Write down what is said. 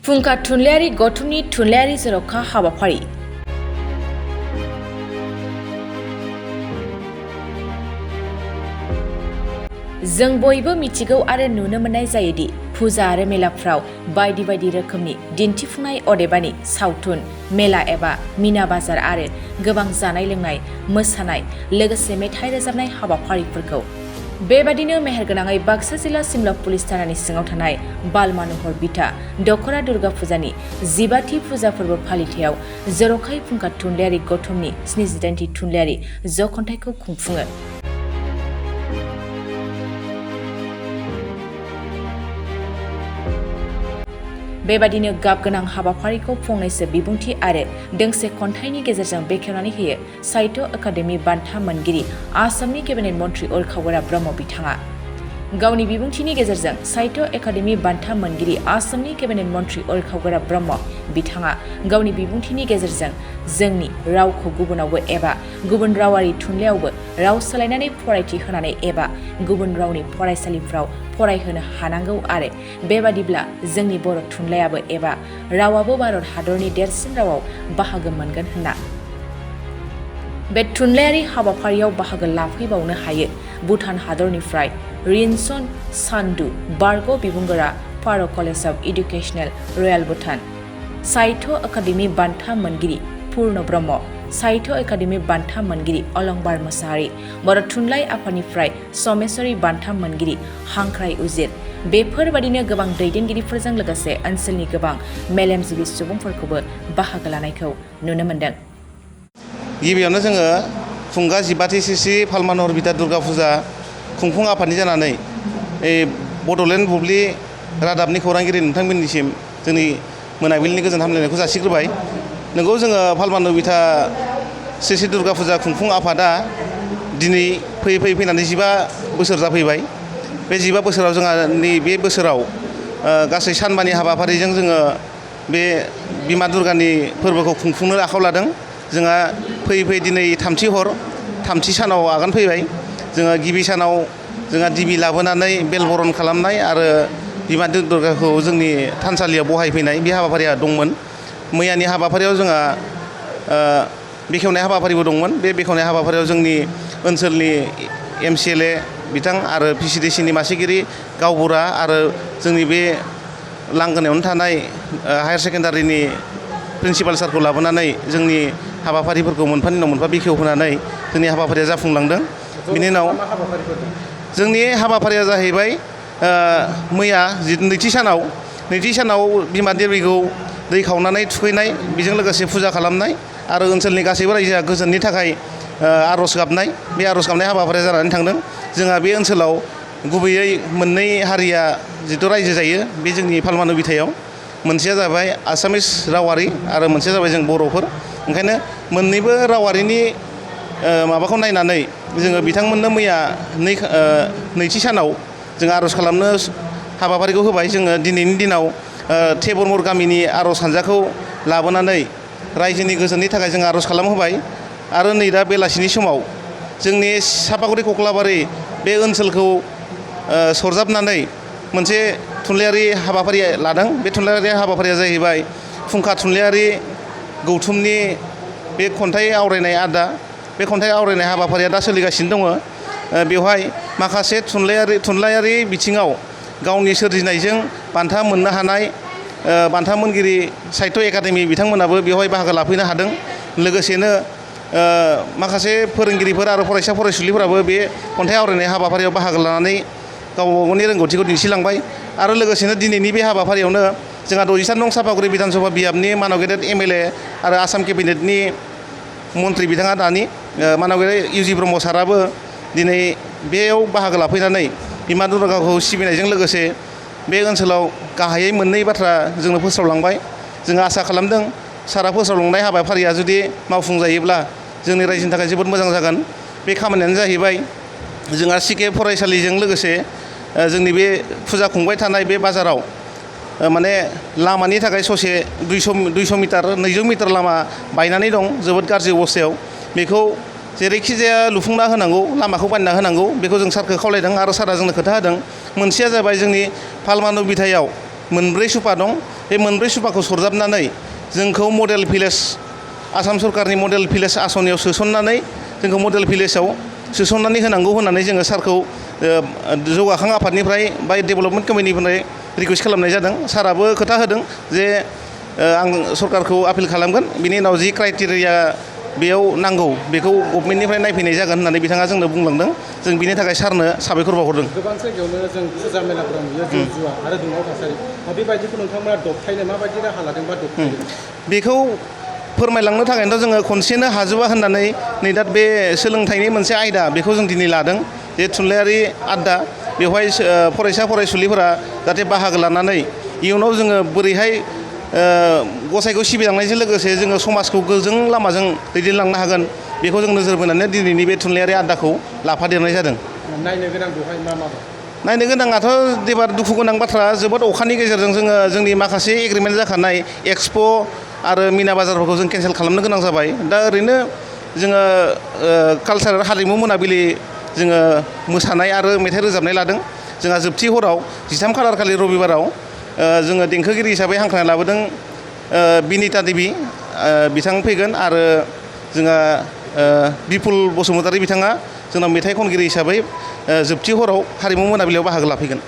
फुंखा थुनलाइयारि गौथुमनि थुनलाइयारि जर'खा हाबाफारि। जों बयबो मिथिगौ आरो नुनो मोननाय जायोदि फुजा आरो मेलाफ्राव बायदि बायदि रोखोमनि दिन्थिफुंनाय अदेबानि सावथुन, मेला एबा मीना बाजार आरो गोबां जानाय लोंनाय, मोसानाय, लोगोसे मेथाइ रोजाबनाय हाबाफारिफोरखौ बेबादिनो मेहेरगोनाङै बाक्सा जिल्ला सिमला पुलिस थानानि सिङाव थानाय बाल मनोहर बिथा दख'रा दुर्गा फुजानि 15थि फुजा फोरबो फालिथायाव जर'खायै फुंखा थुनलाइयारि गौथुमनि 78थि थुनलाइयारि जख'न्थाइखौ खुंफुङो। बेबादिनो गाबगोनां हाबाफारिखौ फंनैसो बिबुंथि आरो दोंसे खन्थाइनि गेजेरजों बेखेवनानै होयो साहित्य एकाडेमि बान्था मोनगिरि आसामनि केबिनेट मन्त्रि उरखावगोरा ब्रह्म बिथाङा। गावनि बिबुंथिनि गेजेरजों साहित्य एकाडेमि बान्था मोनगिरि आसामनि केबिनेट मन्त्रि उरखावगोरा ब्रह्म बिथाङा गावनि बिबुंथिनि गेजेरजों जोंनि रावखौ गुबुनावबो एबा गुबुन रावारि थुनलाइयावबो राव सोलायनानै फरायथि होनानै एबा गुबुन रावनि फरायसालिफ्राव फरायहोनो हानांगौ आरो बेबादिब्ला जोंनि बर' थुनलाइयाबो एबा रावाबो भारत हादरनि देरसिन रावाव बाहागो मोनगोन होनना। बे थुनलाइयारि हाबाफारियाव बाहागो लाफैबावनो हायो भुटान हादरनिफ्राय रिनसन सान्डु बारग' बिबुंगोरा फार' college of educational royal Bhutan, साहित्य एकाडेमि बान्था मोनगिरि पुर्ण ब्रह्म, साहित्य एकाडेमि बान्था मोनगिरि अलंबार मोसाहारि, बर' थुनलाइ आफादनिफ्राय समेश्वरी बान्था मोनगिरि हांख्राय उजिर, बेफोरबादिनो गोबां दैदेनगिरिफोरजों लोगोसे ओनसोलनि गोबां मेलेमजिबि सुबुंफोरखौबो बाहागो लानायखौ नुनो मोन्दों। गिबियावनो जोङो फुंखा 15थि सिसि बाल मनोहर बिथा दुर्गा फुजा खुंफुं आफादनि जानानै बड'लेण्ड बुब्लि रादाबनि खौरांगिरि नोंथांमोननिसिम जोंनि मोनाबिलिनि गोजोन हामलायनायखौ जासिग्रोबाय। नोंगौ जोङो बाल मनोहर बिथा सिसि दुर्गा फुजा खुंफुं आफादा दिनै फैनानै 15 बोसोर जाफैबाय। बे 15 बोसोराव जोंहा नैबे बोसोराव गासै सानबानि हाबाफारिजों जोङो बे बिमा दुर्गानि फोरबोखौ खुंफुंनो आखायाव लादों। जोंहा फैयै दिनै थामथि सानाव आगान फैबाय। जोङो गिबि सानाव जोंहा दिबि लाबोनानै बेल बरन खालामनाय आरो बिमा दुर्गाखौ जोंनि थानसालियाव बहायफैनाय बे हाबाफारिया दंमोन। मैयानि हाबाफारियाव जोंहा बेखेवनाय हाबाफारिबो दंमोन। बे बेखेवनाय हाबाफारियाव जोंनि ओनसोलनि MCLA बिथां आरो PCDCनि मासिगिरि गावबुरा आरो जोंनि बे लांगोनायावनो थानाय हायार सेकेन्डारिनि प्रिन्सिपाल सारखौ लाबोनानै जोंनि हाबाफारिफोरखौ मोनफानि उनाव मोनफा बेखेवहोनानै जोंनि हाबाफारिया जाफुंलांदों। बिनि उनाव जोंनि हाबाफारिया जाहैबाय मैया नैथि सानाव बिमा देबिखौ दै खावनानै थुखैनाय, बेजों लोगोसे फुजा खालामनाय आरो ओनसोलनि गासैबो रायजोआ गोजोननि थाखाय आर'ज गाबनाय, बे आर'ज गाबनाय हाबाफारिया जानानै थांदों। जोंहा बे ओनसोलाव गुबैयै मोननै हारिया जिथु रायजो जायो बे जोंनि बाल मनोहर बिथायाव। मोनसेया जाबाय आसामिस रावारि आरो मोनसेया जाबाय जों बर'फोर। ओंखायनो मोननैबो रावारिनि माबाखौ नायनानै जोङो बिथांमोननो मैया नैथि सानाव जों आर'ज खालामनो हाबाफारिखौ होबाय। जोङो दिनैनि दिनाव टेबरमुर गामिनि आर'ज हानजाखौ लाबोनानै रायजोनि गोजोननि थाखाय जों आर'ज खालामहोबाय आरो नै दा बेलासिनि समाव जोंनि सापागुरि कक्लाबारि बे ओनसोलखौ सरजाबनानै मोनसे थुनलाइयारि हाबाफारि लादों। बे थुनलाइयारि हाबाफारिया जाहैबाय फुंखा थुनलाइयारि गौथुमनि बे खन्थाइ आवरायनाय आयदा। बे खन्थाइ आवरायनाय हाबाफारिया दा सोलिगासिनो दङ। बेवहाय माखासे थुनलाइयारि बिथिङाव गावनि सोरजिनायजों बान्था मोननो हानाय बान्था मोनगिरि साहित्य एकाडेमि बिथांमोनाबो बेवहाय बाहागो लाफैनो हादों। लोगोसेनो माखासे फोरोंगिरिफोर आरो फरायसा फरायसुलिफोराबो बे खन्थाइ आवरायनाय हाबाफारियाव बाहागो लानानै गावबा गावनि रोंगौथिखौ दिन्थिलांबाय। आरो लोगोसेनो दिनैनि बे हाबाफारियावनो जोंहा 63 नं सापागुरि बिधान सभा बियाबनि मानाव गेदेर MLA आरो आसाम केबिनेटनि मन्त्रि बिथाङा दानि मानाव गेदेर UG ब्रह्म साराबो दिनै बेयाव बाहागो लाफैनानै बिमा दुर्गाखौ सिबिनायजों लोगोसे बे ओनसोलाव गाहायै मोननै बाथ्रा जोंनो फोस्रावलांबाय। जोङो आसा खालामदों सारा फोस्रावलांनाय हाबाफारिया जुदि मावफुंजायोब्ला जोंनि रायजोनि थाखाय जोबोद मोजां जागोन। बे खामानियानो जाहैबाय जोंहा CK फरायसालिजों लोगोसे जोंनि बे फुजा खुंबाय थानाय बे बाजाराव माने लामानि थाखाय ससे 200 मिटार 200 मिटार लामा बायनानै दं जोबोद गाज्रि अबस्थायाव। बेखौ जेरैखि जाया लुफुंना होनांगौ, लामाखौ बानायना होनांगौ, बेखौ जों सारखौ खावलायदों आरो सारा जोंनो खोथा होदों। मोनसेया जाबाय जोंनि बाल मनोहर बिथायाव मोनब्रै सुपा दं। बे मोनब्रै सुबाखौ सरजाबनानै जोंखौ मडेल भिलेज आसाम सरकारनि मडेल भिलेज आसनियाव सोसननानै जोंखौ मडेल भिलेजाव सोसननानै होनांगौ होननानै जोङो सारखौ जौगाखां आफादनिफ्राय बा डेभेलपमेन्ट कमिटिनिफ्राय रिकुवेस्ट खालामनाय जादों। साराबो खोथा होदों जे आं सरकारखौ आपिल खालामगोन, बिनि उनाव जि क्राइटेरिया बेयाव नांगौ बेखौ गभर्नमेन्टनिफ्राय नायफैनाय जागोन होननानै बिथाङा जोंनो बुंलांदों। जों बिनि थाखाय सारनो साबायखर बावहरदों। गोबां जायगायावनो जों फुजा मेलाफोराव नुयो जौ जुवा आरो दुंहाव थासारि, बेबायदिखौ नोंथांमोना दबथायनो माबायदि राहा लादों बा दबथायदों? बेखौ फोरमायलांनो थाखायनोथ' जोङो खनसेनो हाजोबा होननानै नै दा बे सोलोंथाइनि मोनसे आयदा बेखौ जों दिनै लादों, जे थुनलाइयारि आयदा। बेवहाय फरायसा फरायसुलिफोरा जाहाथे बाहागो लानानै इयुनाव जोङो बोरैहाय गसाइखौ सिबिलांनायजों लोगोसे जोङो समाजखौ गोजों लामाजों दैदेनलांनो हागोन, बेखौ जों नोजोर बोनानै दिनैनि बे थुनलाइयारि आयदाखौ लाफादेरनाय जादों। नायनो गोनां बेवहाय मा मा दं? नायनो गोनाङाथ' एबार दुखु गोनां बाथ्रा, जोबोद अखानि गेजेरजों जोङो जोंनि माखासे एग्रिमेन्ट जाखानाय एक्सप' आरो मिना बाजारफोरखौ जों केन्सेल खालामनो गोनां जाबाय। दा ओरैनो जोङो कालसारेल हारिमु मोनाबिलि जोङो मोसानाय आरो मेथाइ रोजाबनाय लादों। जोंहा जोबथि हराव 13 खालार खालि रबिबाराव जोङो देंखोगिरि हिसाबै हांख्रायना लाबोदों बिनिता देबि बिथां फैगोन, आरो जोंहा बिपुल बसुमतारी बिथाङा जोंनाव मेथाइ खनगिरि हिसाबै जोबथि हराव हारिमु मोनाबिलियाव बाहागो लाफैगोन।